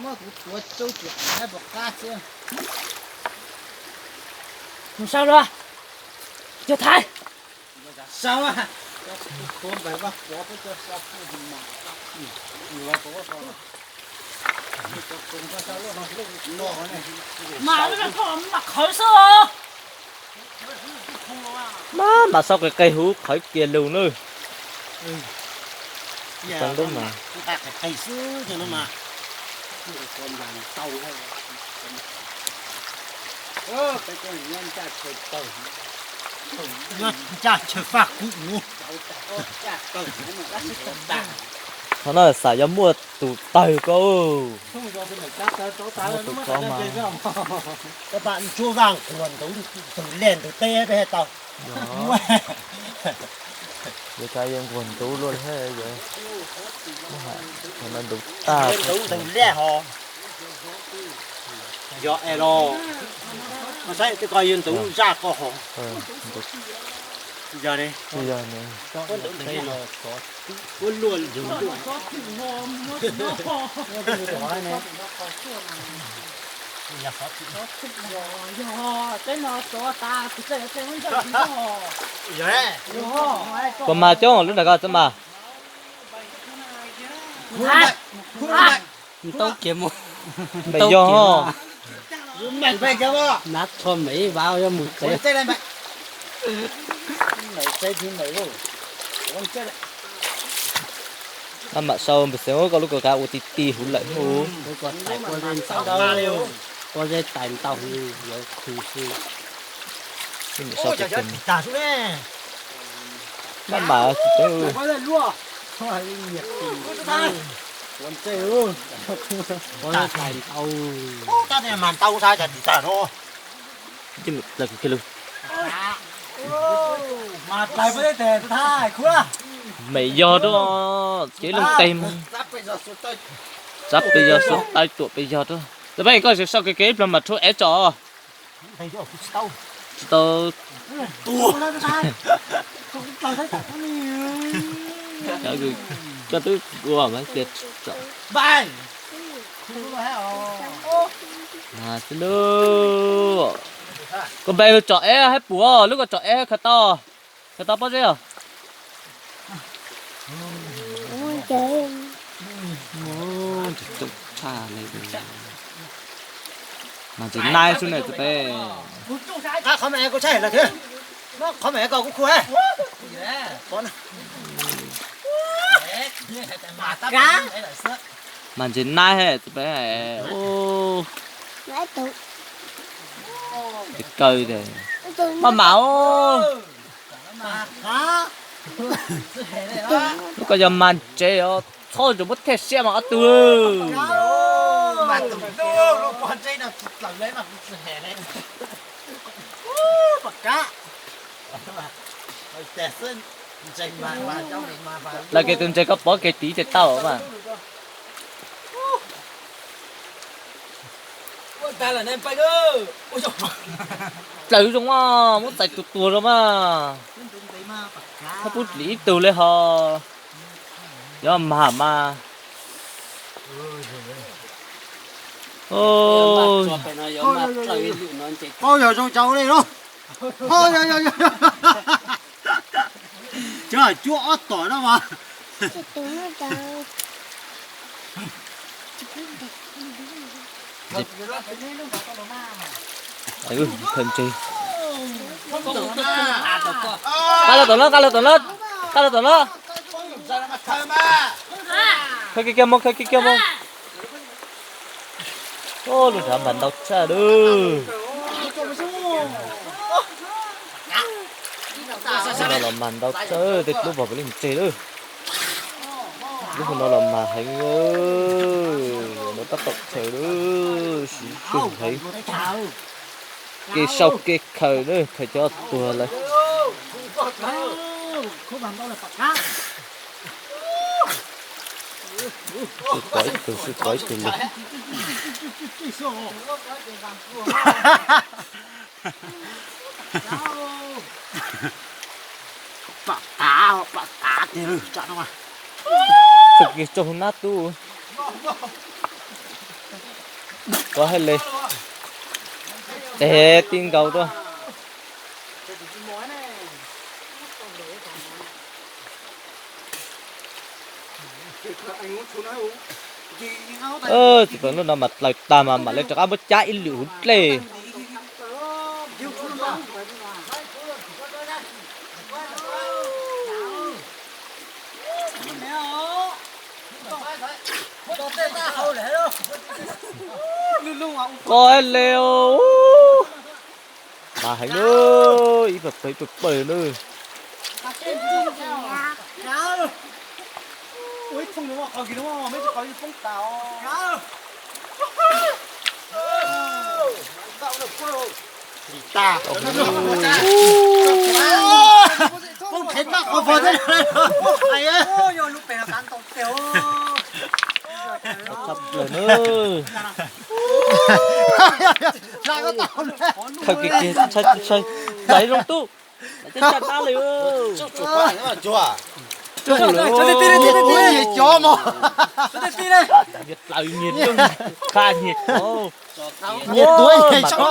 Muab kuv tuav tsau cuam haib pov qab xwb. Mus sau los, cov thaiv. Sau, tuav npawg Vaj Pov peb cov sau mas, mas qhawv xwb. Mas, mas sau qis qis huv qhawv kiag lug nawb. Tau nrub mas. Nyob ntsaj chaw faj kuv mus. Qhov no xav yog muaj tus tawg koj. Muaj tus tsob mas. Tsuab vaj nquag ntawd ntug liaj ntug teb peb tau. Yog, yog nquag ntub luaj li, yog ntub tag ntug liaj ho. Yog es los, saib tej ko yog ntub zaj ko ho. Yog ne. Ua luaj ntug luaj. Puas mag coob lub nram ko txawj mas? Ntaub kiag mus. Npem yog. Nab tho me ib vab yuav mus tsev. Mam sau npawg Xeev koj lub kaus qav ua ti ti huv lawm hu. Pob zeb tais ntau li yuav khu xwb. Mam mam tsis tau. Pob zeb tais ntau. Mem yog rau, cev loo teg mus. Tsab pes yog suav tawb tuam pes yog rau. Txawm peb koj sau kev kev ib pliag mam rhuav ev tso. Tsis tau. Koj twb ua mas tias tso. Mas xwb lub. Koj npe lub tsom ev haib puas lub koj tsom ev khaws tau, khaws tau pob zeb os. Mas ntsis naib xwb ne txawm peb. Qhov me ko saib lawm thiab. Qhov me ko kuj khu. Mas ntsis naib he txawm peb. Tes kaw tes. Maj mam. Lub ko yog mas ntses os, txhob tsuas muab thej siab mas ob tug. Lawv kev tus ntses koj pov kev tiv ces tau mas. Dlawg zoo mas muab txais tus tuag rau mas. Koj pub ib tug li ho. Yog mas mas. Yog zoo tsaus li no. Cov cuab ob tom no mas. Khaws ntses. Nqa los tom no, nqa los tom no, nqa los tom no. Khaws kiag kiag mus, khaws kiag kiag mus. Lub nrad mas ntau tshaj lawm. Lub no los mas ntau tshaj, tej lub vog puav leej ntse lawm. Lub no los mas heev, no tab tom khaws lawm, siv zog heev. Kev sau kev khaws lawm, khaws cov tuag lawm. Sib kov ib tug, sib kov ib tug lug. Pam tav, pam tav tiag lawm tsam no. Txawm kiag tsaug nab tub. Kov hais li. Tes tib nkaus tuaj. Tsis pom lub no mas dlaws tag mas mam li rov qab muab cab ib lwm huv dlej. Koj le, mas heev na, ib pawg pawg ib pawg pawg na. Khaws kiag kiag, tshai tshai, txais zoo tub. Lawv caj dab li. Nyias dlaws nyias rooj, qha nyias cov. Nyias tuav nyias tshoob.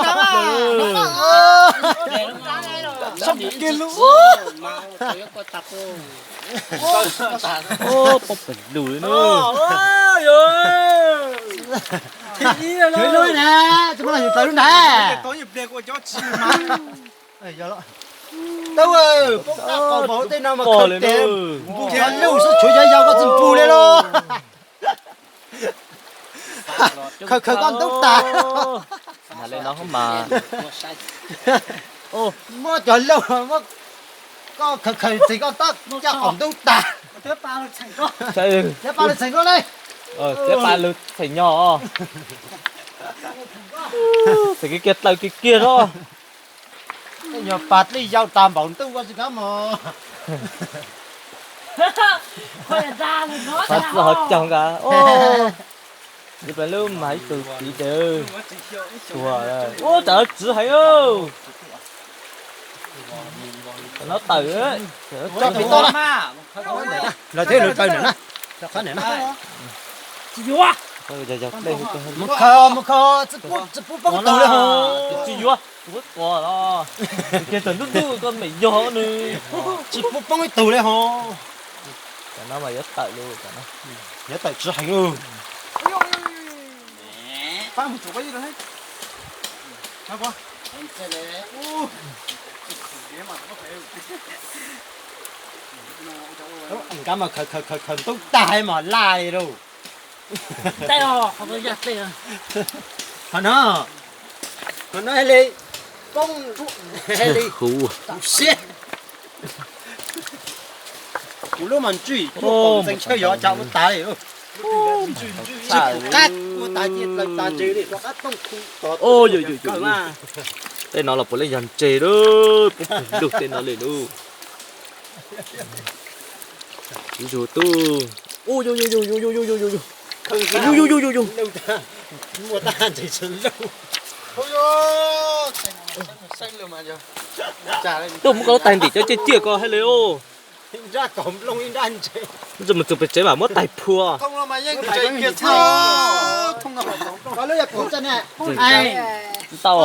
Tshoob kiag lub. Poob pes lug li na. Tsis muaj leej twg tawm lub ntag. Tau, poob tag qos vauv tej no mas khaws tes npus cov luj xwb, tshuav yog yau koj tsis npus li los. Khaws khaws koj ntub tas. Muab cov luj, muab koj khaws khaws txiv koj tab caj qos ntub tas. Thiab pa lug txheem koj le. Thiab pa lug txheem nyo. Txheem kiag kiag dlaws kiag kiag os. Tej nyuag pas dlej yau tas npaum ntuj koj tsis kav mog. Qhov txwj ho caug nkaus. Ib pliag lub mas ib tug txiv ces tuag. Ub, tam no txwv heev. Tam no tawm. Los thiab lawv tawm ntawm na. Mus khaws, mus khaws, tsis pub poob ib tug li ho. Tsis yuav, kuv quas los. Ces tawm ntub ntub koj mem yog nws. Tsis pub poob ib tug li ho. Tam no mas yuav tawm lawm, yuav tawm tsis heev lawm. Nkad mas khaws khaws khaws ntub tag mas laj li lauj. Qhov no, qhov no li poob li siab. Kuv lub mas ntswj cuaj kaum ntxeev tshawb yov cas ua tas li. Tsis pum qab ua tas ci laws tas ntseg li rov qab tooj khu tod. Tej no los puav leej yog ntseg lawm, poob pawg lug tej no li lauj. Tsis zug tub. Ub, yus yus yus yus yus yus yus yus yus yus yus yus yus yus. Muaj tab ntseg tsis lauj. Tuaj muab koj lub tais ntim cov ciaj ciaj ko hais li os. Mus txog pem tsev mam muab tais phua. Ntau.